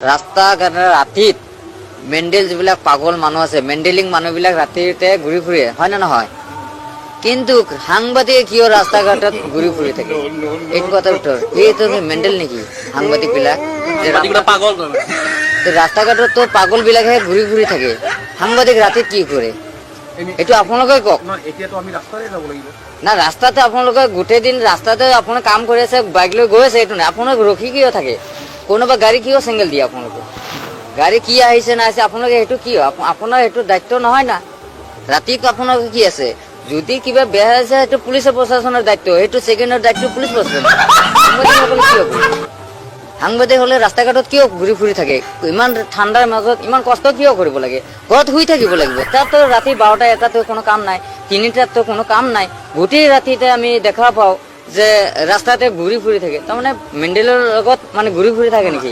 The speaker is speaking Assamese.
ৰাস্তা ঘাটে ৰাতিত মেণ্ডেল যিবিলাক পাগল মানুহ আছে, মেণ্ডেলিং মানুহবিলাক ৰাতিতে ঘূৰি ফুৰে, হয় নে নহয়? কিন্তু সাংবাদিকে কিয় ৰাস্তা ঘাটত ঘূৰি ফুৰি থাকে? এইটো কথাৰ উত্তৰ। এইটো মেণ্ডেল নেকি সাংবাদিক বিলাক? যে সাংবাদিকবিলাক পাগল তাৰমানে। ৰাস্তা ঘাটত পাগল বিলাকহে ঘূৰি ফুৰি থাকে, সাংবাদিক ৰাতিত কি কৰে? এইটো আপোনালোকে কওক। নহয়, এতিয়াতো আমি ৰাস্তাৰে যাব লাগিব। না, ৰাস্তাতে আপোনালোকে গোটেই দিন ৰাস্তাতে আপোনালোকে কাম কৰি আছে, বাইক লৈ গৈ আছে, এইটো নাই। আপোনালোকে ৰখি কিয় থাকে? কোনোবা গাড়ী কিয় চেংগেল দিয়ে? আপোনালোকে গাড়ী কি আহিছে না আহিছে, আপোনালোকে সেইটো কি আপোনাৰ সেইটো দায়িত্ব নহয় না? ৰাতি আপোনালোকে কি আছে? যদি কিবা বেয়া হৈছে, সেইটো পুলিচৰ প্ৰশাসনৰ দায়িত্ব, সেইটো ছেকেণ্ডৰ দায়িত্ব পুলিচ প্ৰশাসন। সাংবাদিকসকলে কিয় কৰে? সাংবাদিক হলে ৰাস্তা ঘাটত কিয় ঘূৰি ফুৰি থাকে? ইমান ঠাণ্ডাৰ মাজত ইমান কষ্ট কিয় কৰিব লাগে? ঘৰত শুই থাকিব লাগিব। তাততো ৰাতি 12টা 1টাতো কোনো কাম নাই, 3টাততো কোনো কাম নাই। গোটেই ৰাতিতে আমি দেখা পাওঁ যে ৰাস্তাতে ঘূৰি ফুৰি থাকে। তাৰমানে মেণ্ডেলৰ লগত মানে ঘূৰি ফুৰি থাকে নেকি?